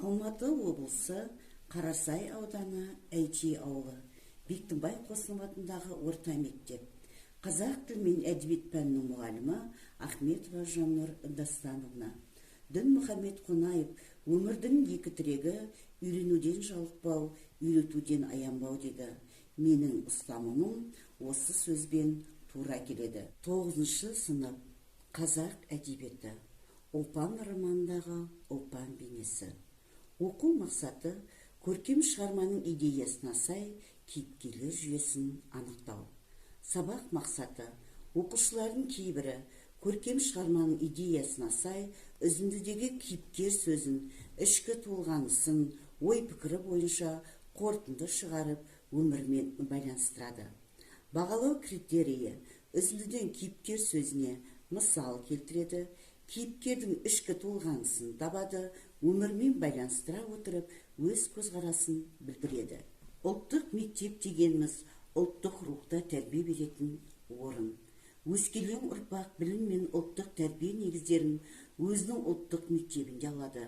Алматы облысы Қарасай ауданы Әйтей ауылы, Бектімбай Қосынов атындағы орта мектеп. Қазақ тілі мен әдебиет пәнінің мұғалімі Ахметова Жаннұр Дастановна. Дінмұхамед Қонаев өмірдің екі тірегі үйренуден жалықпау, үйретуден аянбау деді. Менің ұстанымым осы сөзбен тура келеді. 9-шы сынып, қазақ әдебиеті. Ұлпан романындағы Ұлпан бейнесі. Оқу мақсаты көркем шығарманың идеясына сай кейіпкерлер жүйесін анықтау. Сабақ мақсаты оқушылардың кейбірі көркем шығарманың идеясына сай үзіндідегі кейіпкер сөзін, ішкі толғанысын, ой-пікірі бойынша қорытынды шығарып, өмірмен байланыстырады. Бағалау критерийі үзіндіден кейіпкер сөзіне мысал келтіреді, кейіпкердің ішкі толғанысын табады, өмірмен байланыстыра отырып, өз көзқарасын білдіреді. Ұлттық мектеп дегеніміз ұлттық рухта тәрбие беретін орын. Өскелең ұрпақ білім мен ұлттық тәрбие негіздерін өзінің ұлттық мектебінде алады.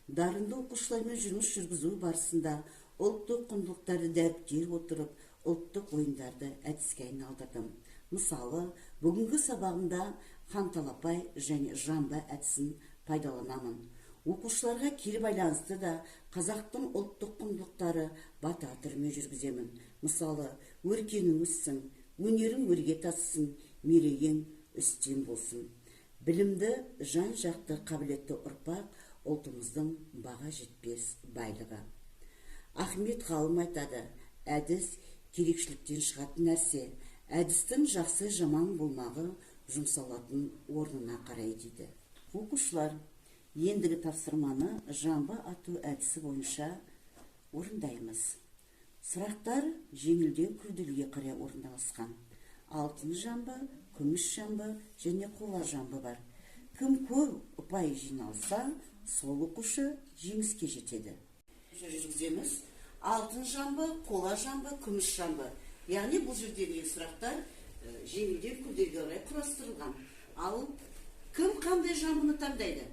Дарынды оқушылармен жұмыс жүргізу барысында ұлттық құндылықтарды дәріптей отырып, ұлттық ойындарды әдіске айналдырдым. Мысалы, бүгінгі сабағымда ханталапай және жамба әдісін пайдаланамын. Оқушыларға кері байланысты да қазақтың ұлттық құндылықтары бата түрімен жүргіземін. Мысалы, өркенің өссін, өнерің өрге тасысын, мерейің үстем болсын. Білімді, жан-жақты қабілетті ұрпақ ұлтымыздың баға жетпес байлығы. Ахмет ғалым айтады, әдіс керекшіліктен шығатын нәрсе, әдістің жақсы жаман болмағы жұмсалатын орнына қарай дейді. Оқушылар, ендігі тапсырманы жамба ату әдісі бойынша орындаймыз. Сұрақтар жеңілден күрделіге қарай орналасқан. Алтын жамба, күміс жамба және қола жамба бар. Кім көп ұпай жиналса, сол оқушы жеңіске жетеді. Жүргіземіз. Алтын жамба, қола жамба, күміс жамба. Яғни бұл жердегі сұрақтар жеңілден күрделіге қарай құрастырылған. Ал кім қандай жамбыны таңдайды?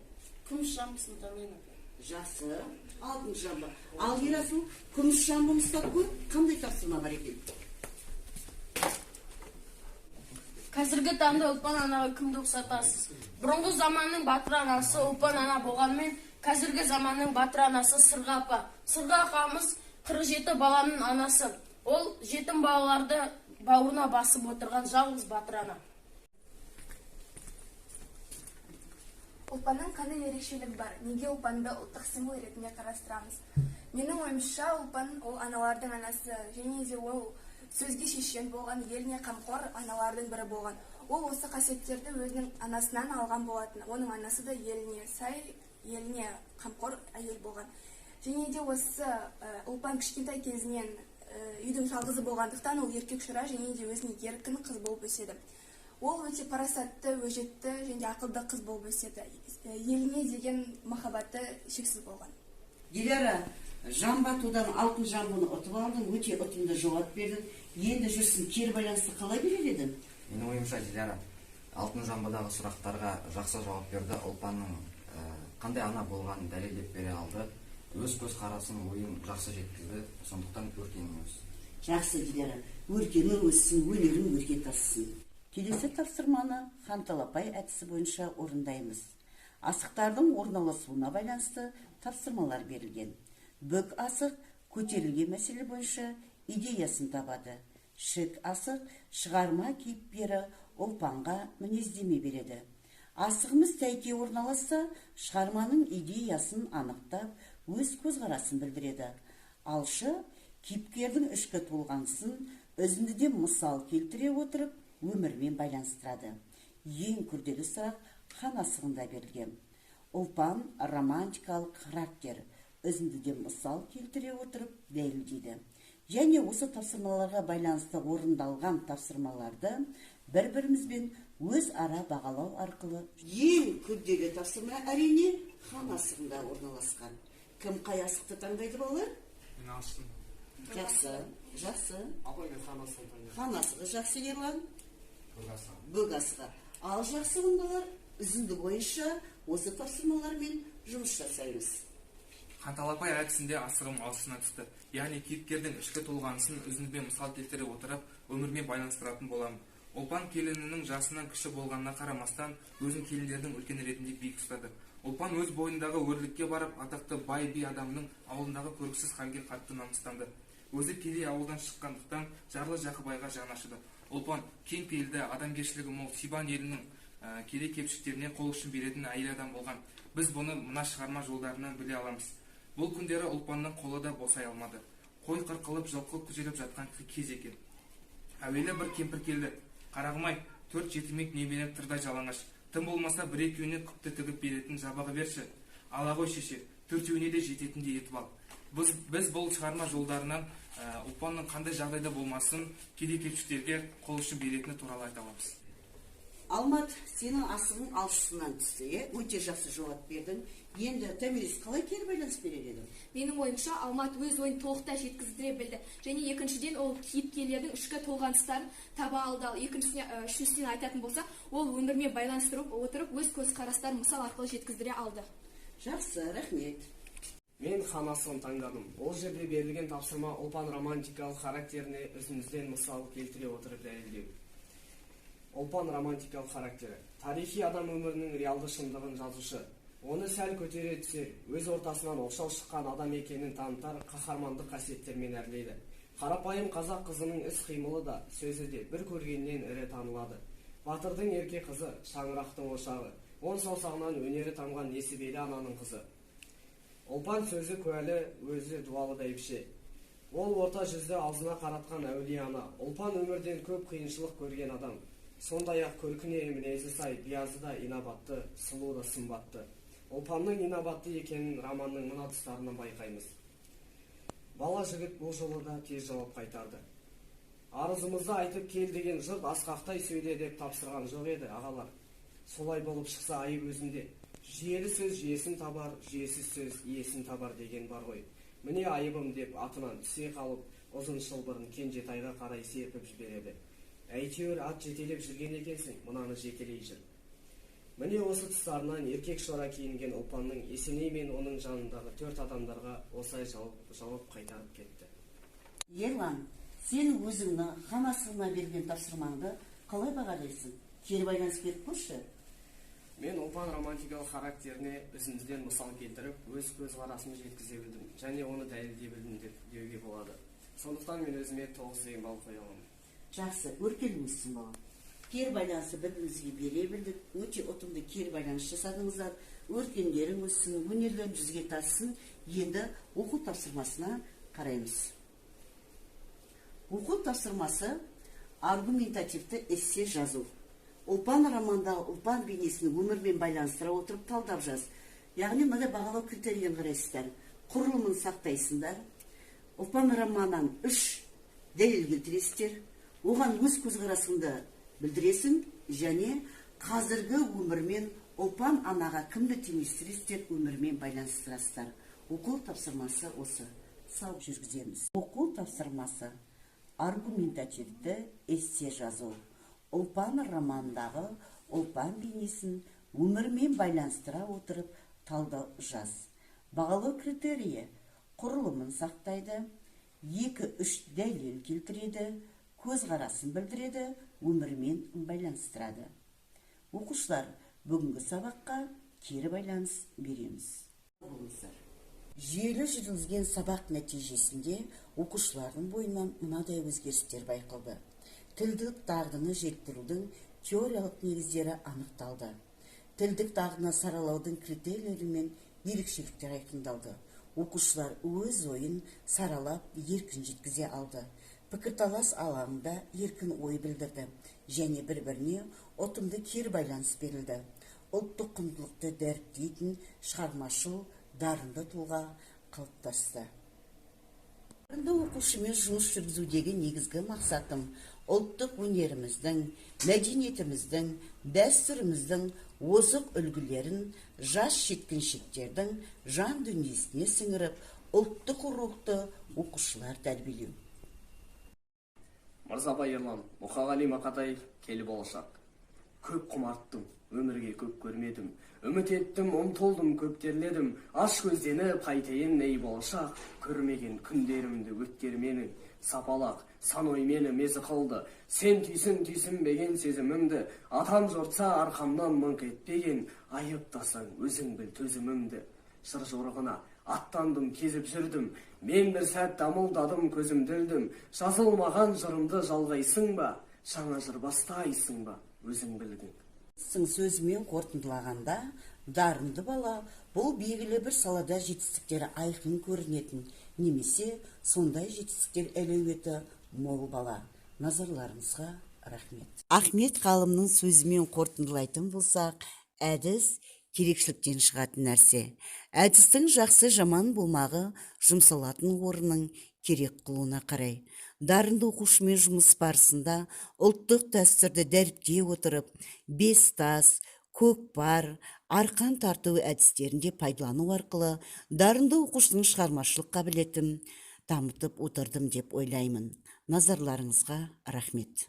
Күміс жамбысын таңдаймын. Жақсы, алтын жамбы. Ал Ерасыл, күміс жамбыны ұстап көр, қандай тапсырма бар екен? Қазіргі таңда Ұлпан анаға кімді ұқсатасыз? Бұрынғы заманның батыр анасы Ұлпан ана болғанымен, қазіргі заманның батыр анасы Сырға апа. Сырға апамыз 47 баланың анасы. Ол жетім балаларды бауырына басып отырған жалғыз батыр ана. Ұлпанның қандай ерекшелігі бар? Неге Ұлпанды ұлттық символ ретінде қарастырамыз? Менің ойымша, Ұлпан ол аналардың анасы, және де ол сөзге шешен болған, еліне қамқор аналардың бірі болған. Ол осы қасиеттерді өзінің анасынан алған болатын. Оның анасы да еліне сай, еліне қамқор әйел болған. Және де осы Ұлпан кішкентай кезінен үйдің жалғызы болғандықтан ол еркек шұра және де өзіне еркін қыз болып өседі. Ол өте парасатты, өжетті және ақылды қыз болып өседі. Еліне деген махаббаты шексіз болған. Диляра, жамба атудан алтын жамбыны ұтып алдың, өте ұтымды жауап бердің. Енді жүрсін, кері байланысты қалай берер едің? Менің ойымша, Диляра алтын жамбыдағы сұрақтарға жақсы жауап берді. Ұлпанның қандай ана болғанын дәлелдеп бере алды. Өз көзқарасын, ойын жақсы жеткізді. Сондықтан өркенің өссін. Жақсы, Диляра, өркенің өссін, өнерің өрге тасысын. Келесі тапсырманы ханталапай әдісі бойынша орындаймыз. Асықтардың орналасуына байланысты тапсырмалар берілген. Бүк асық көтерілген мәселе бойынша идеясын табады. Шік асық шығарма кейіпкері Ұлпанға мінездеме береді. Асығымыз тәйке орналасса, шығарманың идеясын анықтап, өз көзқарасын білдіреді. Алшы кейіпкердің ішкі толғанысын үзіндіден мысал келтіре отырып, өмірмен байланыстырады. Ең күрделі сұрақ хан асығында берілген. Ұлпан романтикалық характер, үзіндіден мысал келтіре отырып дәлелдейді. Және осы тапсырмаларға байланысты орындалған тапсырмаларды бір-бірімізбен өз ара бағалау арқылы. Ең күрделі тапсырма әрине хан асығында орналасқан. Кім қай асықты таңдайды, балалар? Мен асықтым. Жақсы, жақсы. Апай, мен хан асығын таңдаймын. Хан асығы жақсы, Ерлан. Бөк асығы. Бөк асығы. Ал жақсы, ондалар үзінді бойынша осы тапсырмалармен жұмыс жасаймыз. Қанталапай әдісінде асығым алшысына түсті. Яғни кейіпкердің ішкі толғанысын үзіндімен мысал келтіре отырып, өмірмен байланыстыратын боламын. Ұлпан келінінің жасынан кіші болғанына қарамастан, өзін келіндердің үлкені ретінде биік ұстады. Ұлпан өз бойындағы өрлікке барып, атақты бай би адамның ауылындағы көріксіз халге қатты намыстанды. Өзі кедей ауылдан шыққандықтан жарлы Жақыбайға жаны ашыды. Ұлпан кең пейілді, адамгершілігі мол, Сибан елінің кедей кепшіктеріне қол ұшын беретін әйел адам болған. Біз бұны мына шығарма жолдарынан біле аламыз. Бұл күндері Ұлпанның қолы да босай алмады. Қой қырқылып, жылқы күзеліп жатқан кез екен. Әуелі бір кемпір келді. Қарағым-ай, 4 жетімек немерем тырдай жалаңаш. Тым болмаса бір-екеуіне күпті тігіп беретін жабағы берші. Ала ғой шеше, төртеуіне де жететіндей етіп ал. Біз бұл шығарма жолдарынан Ұлпанның қандай жағдайда болмасын кедей кепшіктерге қол ұшын беретіні туралы айта аламыз. Алмат, сенің асығың алшысынан түсті, е? Өте жақсы жауап бердің. Енді Томирис қалай кері байланыс берер едің? Менің ойымша, Алмат өз ойын толықтай жеткіздіре білді. Және екіншіден, ол кейіпкерлердің ішкі толғаныстарын таба алды. Ал үшіншісінен айтатын болса, ол өмірмен байланыстырып отырып, өз көзқарастарын мысал арқылы жеткіздіре алды. Жақсы, рахмет. Мен хан асығын таңдадым. Ол жерде берілген тапсырма Ұлпан романтикалық характеріне үзіндіден мысал келтіре отырып дәлелдеу. Ұлпан романтикалық характері. Тарихи адам өмірінің реалды шындығын жазушы. Оны сәл көтере түсер, өз ортасынан оқшау шыққан адам екенін танытар қаһармандық қасиеттермен әрлейді. Қарапайым қазақ қызының іс-қимылы да, сөзі де бір көргеннен ірі танылады. Батырдың ерке қызы, шаңырақтың ошағы, он саусағынан өнері тамған несібелі ананың қызы. Ұлпан сөзі куәлі, өзі дуалы бәйбіше. Ол орта жүзді аузына қаратқан әулие ана. Ұлпан өмірден көп қиыншылық көрген адам. Сондай-ақ көркіне мінезі сай, биязы да инабатты, сұлу да сымбатты. Ұлпанның инабатты екенін романның мына тұстарынан байқаймыз. Бала жігіт бұл жолы да тез жауап қайтарды. Арызымызды айтып кел деген жұрт асқақтай сөйле деп тапсырған жоқ еді, ағалар. Солай болып шықса айып өзінде. Жүйелі сөз жүйесін табар, жүйесіз сөз иесін табар деген бар ғой. Міне айыбым деп атынан түсе қалып, ұзын шылбырын Кенжетайға қарай серпіп жібереді. Әйтеуір ат жетелеп жүрген екенсің, мынаны жетелей жүр. Міне осы тұстарынан еркек шора киінген Ұлпанның Есеней мен оның жанындағы 4 адамдарға осылай жауап қайтарып кетті. Ерлан, сен өзіңнің хан асығына берген тапсырмаңды қалай бағалайсың? Кері байланыс беріп көрші. Мен Ұлпан романтикалық характеріне үзіндіден мысал келтіріп, өз көзқарасымды жеткізе білдім және оны дәлелдей білдім деп деуге болады. Сондықтан мен өзіме 9 деген балл қоя аламын. Жақсы, өркеніңізсің балам. Кері байланысты бір-бірімізге бере білдік. Өте ұтымды кері байланыс жасадыңыздар. Өркендерің өссін, өнерлерің жүзге тассын. Енді оқу тапсырмасына қараймыз. Оқу тапсырмасы аргументативті эссе жазу. Ұлпан романдағы Ұлпан бейнесін өмірмен байланыстыра отырып талдап жаз. Яғни мындай бағалау критерийін қарайсыздар. Құрылымын сақтайсыңдар. Ұлпан романнан 3 дәлел келтіресіздер. Оған өз көзқарасыңды білдіресің және қазіргі өмірмен Ұлпан анаға кімді теңестіресіздер, өмірмен байланыстырасыздар. Оқу тапсырмасы осы. Сау жүргіземіз. Оқу тапсырмасы аргументативті эссе жазу. Ұлпан романдағы Ұлпан бейнесін өмірмен байланыстыра отырып талдау жаз. Бағалау критерийі құрылымын сақтайды, 2-3 дәлел келтіреді, көзқарасын білдіреді, өмірмен байланыстырады. Оқушылар, бүгінгі сабаққа кері байланыс береміз. Жүйелі жүргізген сабақ нәтижесінде оқушылардың бойынан мынадай өзгерістер байқалды. Тілдік дағдыны жетілдірудің теориялық негіздері анықталды. Тілдік дағдыны саралаудың критерийлері мен ерекшеліктері айқындалды. Оқушылар өз ойын саралап еркін жеткізе алды. Пікірталас алаңында еркін ой білдірді және бір-біріне ұтымды кері байланыс берілді. Ұлттық құндылықты дәріптейтін шығармашыл, дарынды тұлға қалыптасты. Дарынды оқушымен жұмыс жүргізудегі негізгі мақсатым ұлттық өнеріміздің, мәдениетіміздің, дәстүріміздің озық үлгілерін жас жеткіншектердің жан дүниесіне сіңіріп, ұлттық рухты оқушылар тәрбиелеу. Мырзабай Ерлан, Мұқағали Мақатаев, келі болашақ. Көп құмарттым, Өмірге көп көрмедім. Үміт еттім, ұмтылдым, көп терледім. Аш көзденіп қайтейін, ей болашақ, көрмеген күндерімді өткер менің. Сапалақ, сан ой мені мезі қылды. Сен түйсін, түйсінбеген сезімімді. Атам жортса арқамнан мыңқ етпеген, айыптасаң өзің біл төзімімді. Жыр жорығына аттандым, кезіп жүрдім. Мен бір сәт дамылдадым, көзімді ілдім. Жазылмаған жырымды жалғайсың ба, жаңа жыр бастайсың ба, өзің білгін. Сың сөзімен қорытындылағанда, дарынды бала бұл белгілі бір салада жетістіктері айқын көрінетін немесе сондай жетістіктер әлеуеті мол бала. Назарларыңызға рахмет. Ахмет ғалымның сөзімен қорытындылайтын болсақ, әдіс керекшіліктен шығатын нәрсе. Әдістің жақсы жаман болмағы жұмсалатын орынның керек қылуына қарай. Дарынды оқушымен жұмыс барысында ұлттық дәстүрді дәріптей отырып, бес тас, көкпар, арқан тарту әдістерінде пайдалану арқылы дарынды оқушының шығармашылық қабілетін дамытып отырдым деп ойлаймын. Назарларыңызға рахмет.